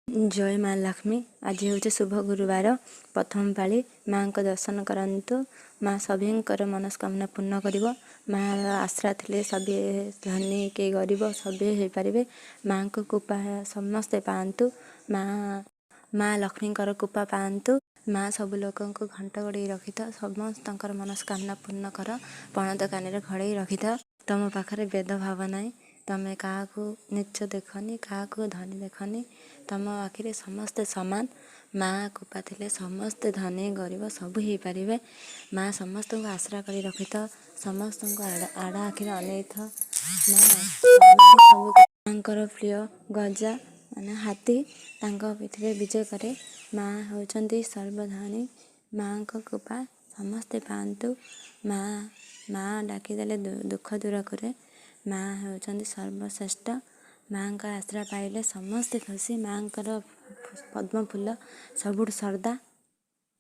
ଜୟ ମା ଲକ୍ଷ୍ମୀ। ଆଜି ହେଉଛି ଶୁଭ ଗୁରୁବାର, ପ୍ରଥମ ପାଳି। ମା'ଙ୍କ ଦର୍ଶନ କରନ୍ତୁ। ମା ସଭିଙ୍କର ମନସ୍କାମନା ପୂର୍ଣ୍ଣ କରିବ। ମା ଆଶ୍ରା ଥିଲେ ସଭିଏ ଧନୀ କି ଗରିବ ସଭିଏ ହେଇପାରିବେ। ମା'ଙ୍କ କୃପା ସମସ୍ତେ ପାଆନ୍ତୁ। ମା ଲକ୍ଷ୍ମୀଙ୍କର କୃପା ପାଆନ୍ତୁ। ମା ସବୁ ଲୋକଙ୍କୁ ଘଣ୍ଟ ଘୋଡ଼େଇ ରଖିଥାଅ, ସମସ୍ତଙ୍କର ମନସ୍କାମନା ପୂର୍ଣ୍ଣ କର, ପଣତ କାନିରେ ଘୋଡ଼େଇ ରଖିଥାଅ। ତୁମ ପାଖରେ ଭେଦଭାବ ନାହିଁ। ତୁମେ କାହାକୁ ନୀଚ ଦେଖନି, କାହାକୁ ଧନୀ ଦେଖନି। ତୁମ ଆଖିରେ ସମସ୍ତେ ସମାନ। ମା କୃପା ଥିଲେ ସମସ୍ତେ ଧନୀ ଗରିବ ସବୁ ହେଇପାରିବେ। ମା ସମସ୍ତଙ୍କୁ ଆଶ୍ରା କରି ରଖିଥାଅ, ସମସ୍ତଙ୍କୁ ଆଡ଼ ଆଖିରେ ଅନେଇଥାଅ। ମା ସବୁ ମାଙ୍କର ପ୍ରିୟ ଗଜା ମାନେ ହାତୀ ତାଙ୍କ ପିଠିରେ ବିଜେ କରେ। ମା ହେଉଛନ୍ତି ସର୍ବଧନୀ। ମାଙ୍କ କୃପା ସମସ୍ତେ ପାଆନ୍ତୁ। ମା ମା ଡାକିଦେଲେ ଦୁଃଖ ଦୂର କରେ। ମା ହେଉଛନ୍ତି ସର୍ବଶ୍ରେଷ୍ଠ। ମାଙ୍କ ଆଶ୍ରା ପାଇଲେ ସମସ୍ତେ ଖୁସି। ମାଙ୍କର ପଦ୍ମ ଫୁଲ ସବୁଠୁ ସର୍ଦା।